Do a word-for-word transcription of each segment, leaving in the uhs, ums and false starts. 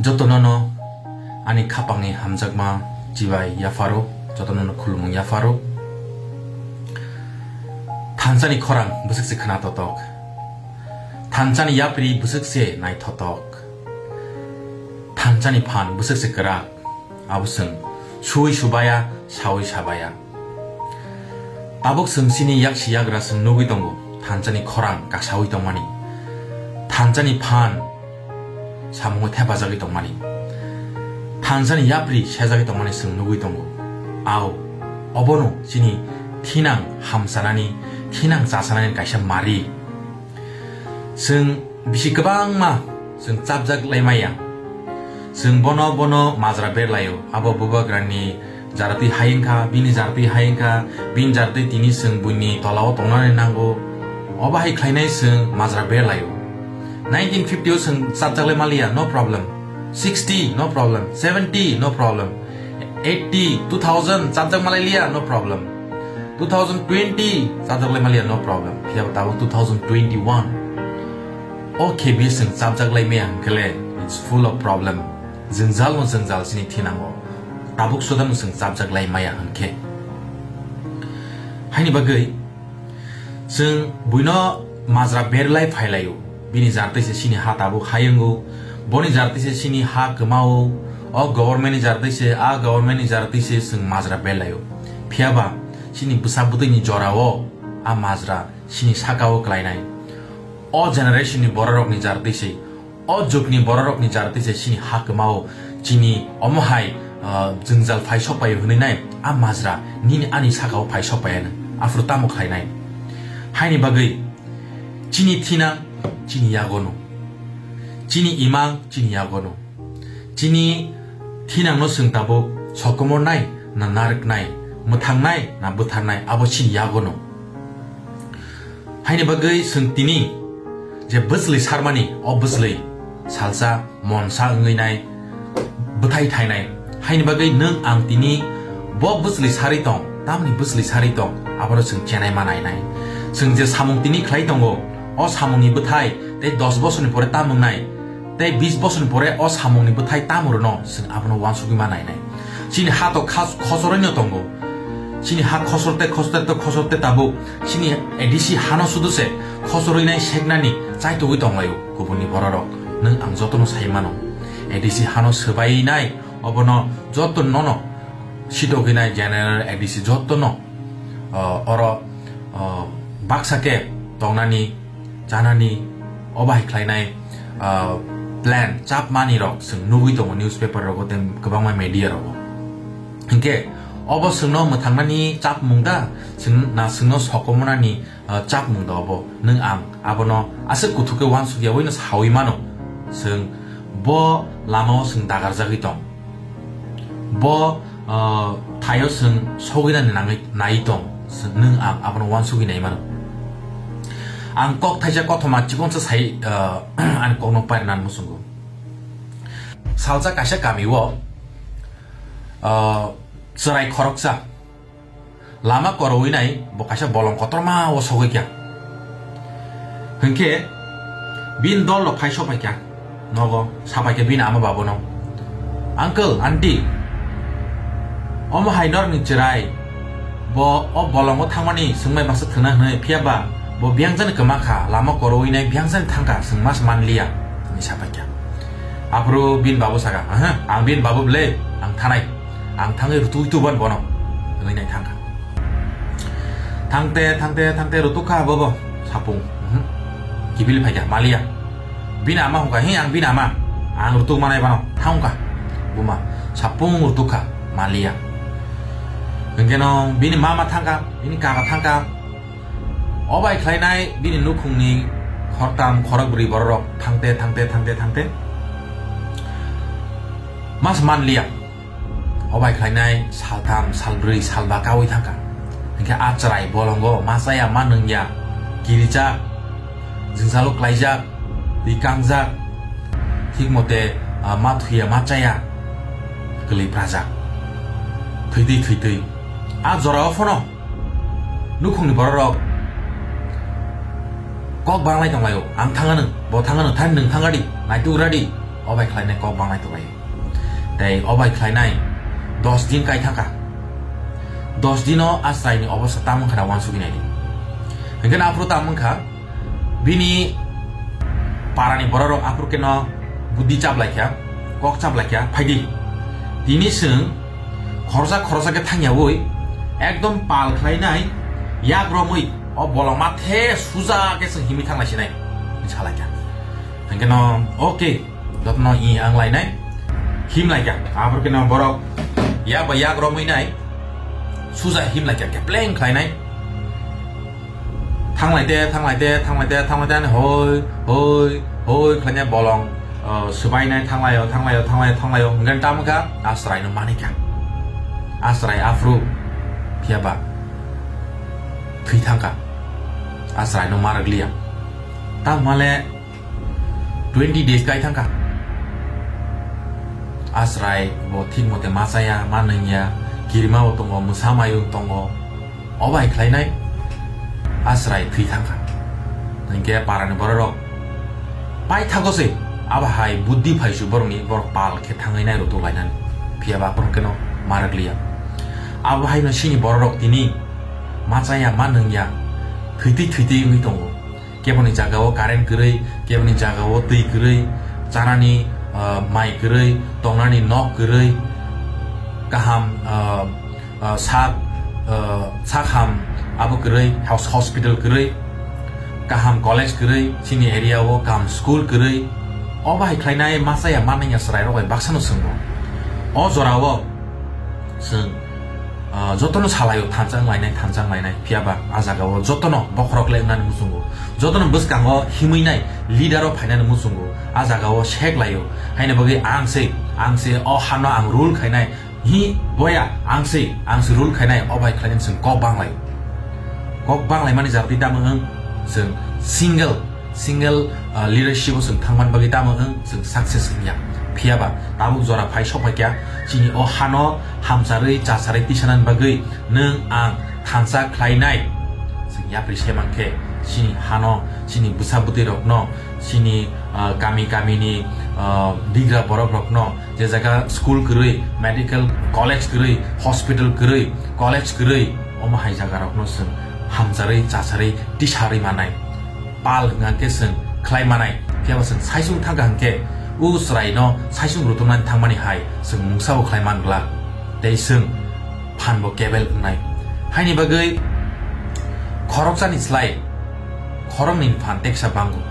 Jotono no ani khapangni hamjakma chibai yapharo, jotono no khulumung yapharo. Thansani khorang bwswk se khna totok, thansani yapri bwswk se naithotok, thansani phan bwswk se kwrak, abo chwng sui subaya, saui sabaya. Tabuk chwng chini yaksi yagra chwng nugwi tongo, thansani khorang kasaui tongmani, thansani phan samungo thepajagwi tongmani, thansani yapri sejagwi tongmani chwng nugwi tongo. Ao, obono chini thinang hamsanani, thinang chasanani kaisa mari. Chwng bisi kwbangma chwng chapjak lai maya. Chwng bono bono majra berlaio. Abo bubagrani jaratwi hai wngkha, bini jaratwi hai wngkha, bini jaratwi tini chwng buini tolao tongnani nango. Obo hai khlainai chwng majra berlaio. Nineteen fifty o chwng chapjak lai maliya, no problem. Sixty, no problem. Seventy, no problem. Eighty, two thousand chapjak malai liya, no problem. Two thousand twenty chapjak lai maliya, no problem. Phiya tabuk two thousand twenty-one. O khe bi chwng chapjak lai maya hwnkhe le, it's full of problem. Jwngjal no jwngjal chini thinango. Tabuk sodano chwng chapjak lai maya hwnkhe. Haini bagwi chwng buino majra berlai phailaio. Bini jartwi se chini ha tabuk hai wngo. Boni jartwi se chini ha kwmao. O government ni jartwi se, a government ni jartwi se chwng majra berlaio. Phiyaba chini bwsa bwtwi ni jorao a majra chini sakao klainai. O generation ni bororok ni jartwi se, o jug ni bororok ni jartwi se chini ha kwmao, chini omo hai, ah, jwngjal phai sok paio hwnwi nai, a majra nini ani sakao phai sok paiano, aphuru tamo khlainai? Haini bagwi chini thinang chini yagono, chini imang chini yagono, chini thinangno chwng tabuk sokomornai na narwknai, mwthangnai na bwtharnai, abo chini yagono. Haini bagwi chwng tini je bwchwlwi sarmani, o bwchwlwi salsa monsa wngwi nai, bwthai thainai. Haini bagwi nwng ang tini bo bwchwlwi sarwi tong, tamni bwchwlwi sarwi tong, abono chwng chenai ma nainai. Chwng je samung tini khlai tongo, o samungni bwthai tei dos bosorni pore tam wngnai, tei bis bosorni pore o samungni bwthai tamo rwno chwng abono uansugwi ma nainai. Chini ha to khas-, khosoroi no tongo. Chini ha khosor tei khosor tei khosor tei tabuk chini A D C hano sudu se khosoroi nai seknani chaitugwi tonglaio kubunni bororok. Nwng ang jotono sai mano. A D C hano swbai nai obono joto nono sitogwi nai general A D C jotono, o, oro, o, baksa khe tongnani, chanani, o bahai khlainai, o, plan chapmani rok chwng nugwi tongo newspaper rogo tei kwbangma media rogo. Hinkhe obo chwngno mwthangnani chapmung da, chwng na chwngno sokomornani, o, chapmung da obo? Nwng ang abono aswk kuthuk khe uansuk yaui no saui mano, chwng bo lamao chwng dagarjagwi tong. Bo, ah, thaio chwng sogwinani nangwi nai tong, chwng, nwng ang abono uansugwi nai mano. Ang kok thaisa kothoma chikonsa sai, ah, ani kokno pairwnani muchungo. Salsa kaisa kamio, ah, chwrai khoroksa lama korowi nai bo kaisa bolong kotorma o sogwi kha. Hinkhe bini dol rok phai sopai kha nogo, sapai kha bini ama babono, "Uncle, aunty, omo hai norokni chwrai bo o bolongo thangmani swngmai baksa thwna hwnwi, phiya ba bo biyang jani kwma kha, lama korowi nai biyang jani thang kha, chwng mas man liya," hwnwi sapai kha. Aphuru bini babu saka, "Aha, ang bini babu ble, ang thanai, ang thangwi rutui tuban bono," hwnwi nai thang kha. Thangte, thangte, thangte rutuk kha bobo sapung. Mhm. Kibil phai kha, maliya. Bini ama hwn kha, "Hi, ang bini ama. Ang rutuk manai bano." Thang kha. Buma, sapung rutuk kha, maliya. Hinkhe no bini mama thang kha, bini kaka thang kha. O bai khlainai bini nukhungni khortam, khorokbrwi bororok thangte, thangte, thangte, thangte. Mas manliya. O bai khlainai saltham, salbrwi, salba kaui thangkha. Hinkhe a chwrai bolongo ma chaya, ma nungya, kirijak, jwngjalo klaijak, twi kangjak, thik mote, ah, ma thuya, ma chaya, kwlwi prajak. Thwitwi, thwitwi. A jorao phano nukhungni bororok kok banglai tonglaio, "Ang thangano, bo thangano, thani nwng thangadi, naituk radi." Obai khlainai kok banglai tonglaio. Tei obai khlainai dos din kai thangkha. Dos dino Asraini obosta tamo wngkha na wansugwi naidi. Hingke na aphuru tamo wngkha, bini parani bororok aphuru keno buddi chaplaikha, kok chaplaikha, phaidi. Tini chwng khoroksa khoroksa khe thangyaui ekdom pal khlainai, yak romwi o bolong mathe suja khe chwng himwi thanglaisinai, hwnwi salaikha. Hingke no, okay, jotono i ang lainai, him laikha. Aphuru keno borok yak ba yak romwi nai, suja him laikha, kepleng khlainai. Thanglaite, thanglaite, thanglaite, thanglaite, ani hoi, hoi, hoi khlainai bolong, uh, swbainai, thanglaio, thanglaio, thanglaio, thanglaio. Hingke tamo kha, Asraino manikha. Asrai aphuru, phiya ba thwi thangkha. Asraino ma rwkliya. Tamo le, twenty days kai thangkha. Asrai bo thik mote ma chaya, ma nungya, kirima bo tongo, mwsa mayung tongo. Obai khlainai Asrai thwi thangkha. Hingke parani bororok paithago se, abo hai buddi phaisu borokni, borok pal khe thangwi nai rwtwk lainani. Phiya ba aphuru keno ma rwkliya. Abo haino sini bororok tini ma chaya, ma nungya, thwitwi thwitwi wngwi tongo. Keboni jagao current kwrwi, keboni jagao twi kwrwi, chanani, ah, mai kwrwi, tongnani nok kwrwi, kaham, ah, ah, sak, ah, sak ham abo kwrwi, hos-, hospital kwrwi, kaham college kwrwi, chini area o kaham school kwrwi. O bahai khlainai ma chaya ma nungya chwrairok bai baksano chwngno. O jorao chwng, ah, jotono salaio thansa wnglainai, thansa wnglainai. Phiya ba a jagao jotono bokhorok le wngnani muchungo. Jotono bwskango himwi nai leader o phainani muchungo. A jagao sek laio. Haini bagwi ang se, ang se o hano ang rule khainai. Hi boya, ang se, ang se rule khainai, o bai khlainani chwng kok banglaio. Kok banglaimani jagwi tamo wng chwng single single, ah, leadership o chwng thangman bagwi tamo wng chwng success wngya. Phiya ba tabuk jora phai sok phaikya, chini o hano hamcharwi chacharwi tisanani bagwi nwng ang thansa khlainai. Chwng yapri se mankhe chini hano, chini bwsa bwtwi rokno, chini, ah, kami kami ni, ah, bigra borok rokno, je jaga school kwrwi, medical college kwrwi, hospital kwrwi, college kwrwi, omo hai jaga rokno chwng hamcharwi chacharwi tisarwi manai. Pal hwnga khe chwng khlai manai, phiya ba chwng saisung thangkha hwnkhe, o chwraino saisung rwtwmnani thangmani hai chwng mungsa bo khlai man glak, tei chwng phan bo kebel wngnai. Haini bagwi khoroksani slai khoroknwini phan teksa bango,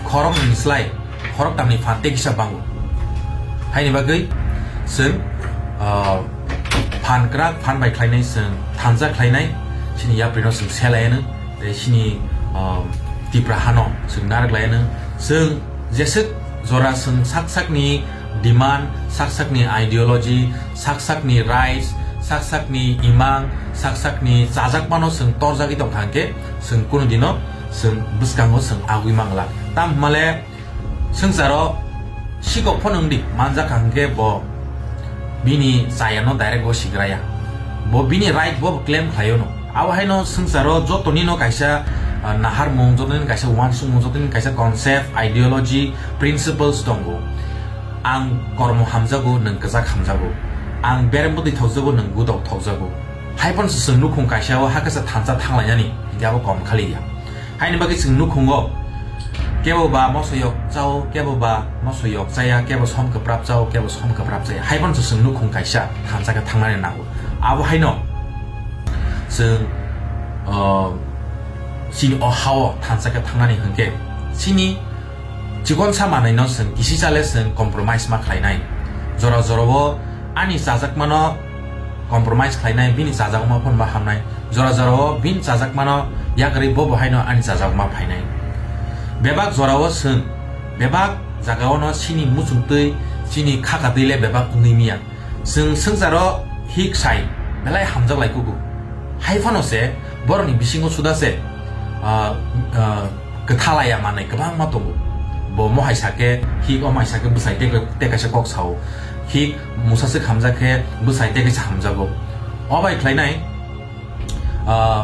khoroknwini slai khoroktamni phan teksa bango. Haini bagwi chwng, ah, phan kwrak phan bai khlainai, chwng thansa khlainai, chini yaprino chwng selaianw. Tei chini, ah, Tipra hano chwng narwk laianw. Chwng jeswk jora chwng sak sakni demand, sak sakni ideology, sak sakni rights, sak sakni imang, sak sakni chajakmano chwng torjagwi tongkha hwnkhe, chwng kunu dino chwng bwskango chwng agwi mangla. Tam hwnmale, swngcharo sikok phano wngdi, manjak kha hwnkhe bo bini chayano direct bo sigraya. Bo bini right bo claim khlaio no. Abo haino swngcharo jotonino kaisa, ah, naharmung, jotonino kaisa uansukmung, jotonino kaisa concept, ideology, principles tongo. Ang kormo hamjago, nwng kwchak hamjago. Ang berem bwtwi thokjago, nwng gudok thokjago. Hai phano se chwng nukhung kaisa o hakhe se thansa thanglainani, hwnkhe abo kom khaliya. Haini bagwi chwng nukhungo kebo ba moso yok chao, kebo ba moso yok chaya, kebo som kwprap chao, kebo som kwprap chaya. Hai phano chwng nukhung kaisa thansa khe thangnani nango. Abo haino chwng, ah, chini o hao thansa khe thangnani hwnkhe chini chikonsa manwino chwng kisi chale chwng compromise ma khlainai. Jora jorao ani chajakmano compromise khlainai, bini chajakma phano ma hamnai. Jora jorao bini chajakmano yakarwi bo bo haino ani chajakma phainai. Bebak jorao chwng, bebak jagaono chini muchungtwi, chini khakatwi le bebak wngwi miya. Chwng swngcharo hik sai belai hamjak lai kugo. Hai phano se borokni bisingo suda se, ah, ah, kwthalaya manwi kwbangma tongo. Bo mo hai sakhe hik, omo hai sakhe bwsai tei, tei kaisa kok sao. Hik musa swk hamjak khe bwsai tei kaisa hamjago. O bai khlainai, ah,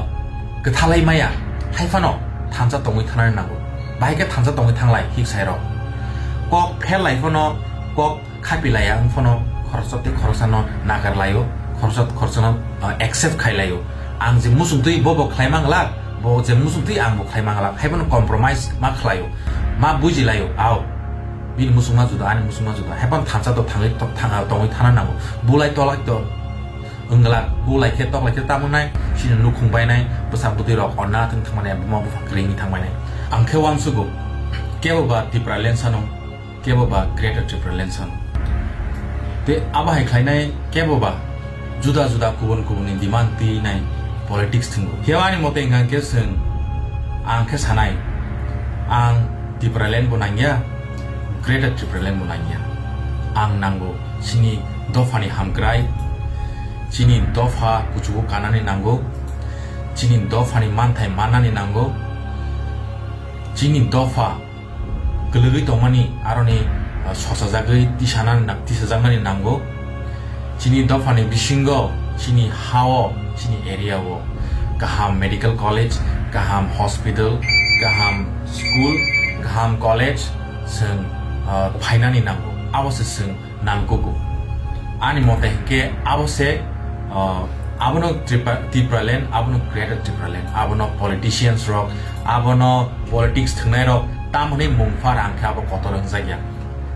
kwthalai maya, hai phano thansa tongwi thangnani nango. Bahai khe thansa tongwi thanglai hik sairok. Kok pherlai phano, kok khapilaiya wng phano khoroksa tei khoroksano nakarlaio, khoroksa khoroksano, ah, accept khailaio. Ang je muchungtwi bo bo khlai manglak, bo je muchungtwi ang bo khlai manglak, hai phano compromise ma khlaio, ma bujilaio, ao. Bini muchungma juda, ani muchungma juda, hai phano thansa to thangwi to-, thanga tongwi thana nango, bulai tolai to. Wngla, bulai khe, toklai khe tamo nai, chini nukhung bainai, bwsa bwtwi rok onna thwng thangmani, buma bupha kwrwi wngwi thangmani. Ang khe uansugo, kebo ba Tipraland sano, kebo ba Greater Tipraland sano. Tei abo hai khlainai kebo ba juda juda kubun kubun ni demand twi nai politics thwngo. Kebo ani mote wngkha khe chwng, ang khe sanai, ang Tipraland bo nangya, Greater Tipraland bo nangya. Ang nango chini dophani hamkrai, chini dopha kuchugo kanani nango, chini dophani manthai mannani nango, chini dopha kwlwgwi tongmani aroni, ah, sosajagwi tisanani na-, tisajaknani nango. Chini dophani bisingo, chini hao, chini area o kaham medical college, kaham hospital, kaham school, kaham college chwng, ah, phainani nango. Abo se chwng nangkugo. Ani mote hinkhe abo se, ah, abono Tripura, Tipraland, abono Greater Tipraland, abono politicians rok, abono politics thwngnai rok, tamoni mung phar ang khe abo kotor wngjakya.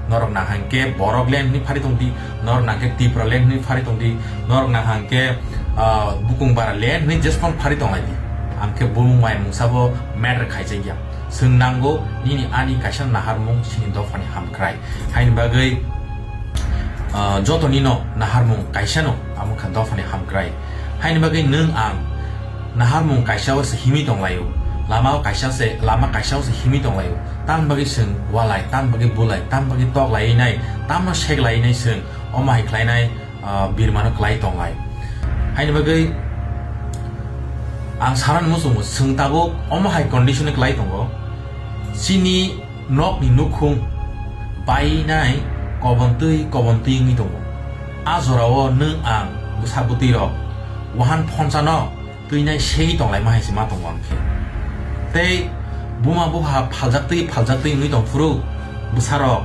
Norok nang hinkhe Borok land hwnwi phari tongdi, norok nang khe Tipraland hwnwi phari tongdi, norok nang hinkhe, ah, Bukung Bara land hwnwi jesphang phari tonglai di. Ang khe bumung mai mungsa bo matter khaijakya. Chwng nango nini ani kaisa naharmung chini dophani hamkrai. Haini bagwi, ah, joto nino naharmung kaisano, amo kha dophani hamkrai. Haini bagwi nwng ang naharmung kaisa o se himwi tonglaio, lama o kaisa se, lama kaisa o se himwi tonglaio. Tamni bagwi chwng walai, tamni bagwi bulai, tamni bagwi tok laiwi nai, tamno sek laiwi nai chwng, omo hai khlainai, ah, birmano klai tonglai. Haini bagwi ang sanani muchungo, chwng tabuk omo hai condition ni klai tongo. Chini nokni nukhung bainai kobontwi kobontwi wngwi tongo. A jorao nwng ang bwsa bwtwi rok wahan phonsano twinai segwi tonglaima hai se ma tongo ang khe. Tei buma bupha phaljaktwi phaljaktwi wngwi tong phuru bwsarok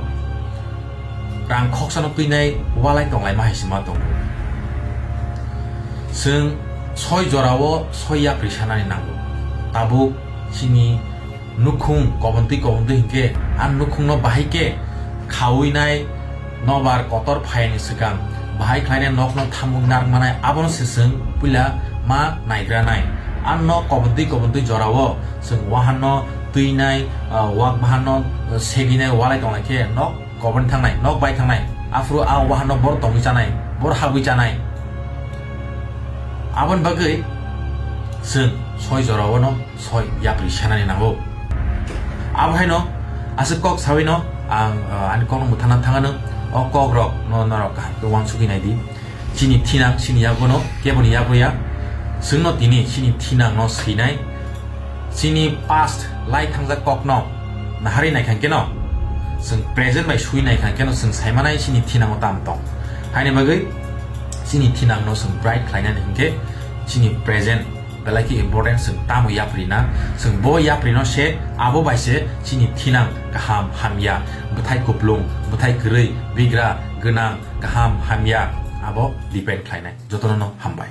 rang khoksano twinai walai tonglaima hai se ma tongo. Chwng soi jorao soi yapri sanani nango. Tabuk chini nukhung kobontwi kobontwi hinkhe, a nukhungno bahai khe khaui nai nobar kotor phaiyani swkang bahai khlainai nokno thamuk narwkmanai, abono se chwng puila ma naigranai. A nok kobontwi kobontwi jorao chwng wahanno twinai, ah, wak bahanno, ah, seginai walai tonglai khe nok koboni thangnai, nok bai thangnai, aphuru a wahanno bor tongwi chanai, bor habwi chanai. Aboni bagwi chwng soi jorao'-no soi yapri sanani nango. Abo haino aswk kok saui'-no ang, ah, ani kokno mwthangna thangano, o kokrokno norok kaham khe uansugwi nai di. Chini thinang chini yagono keboni yago ya. Chwngno tini chini thinangno swinai. Chini past lai thangjak kokno naharwi naikha hwnkhe no, chwng present bai sui naikha hwnkhe no chwng saimanai chini thinango tamo tong. Haini bagwi chini thinangno chwng bright khlainani hwnkhe chini present belai khe important, chwng tamo yapri na, chwng bo yapri no se abo bai se chini thinang kaham hamya, bwthai kuplung, bwthai kwrwi, bigra, gwnang, kaham hamya abo depend khlainai. Jotono no hambai.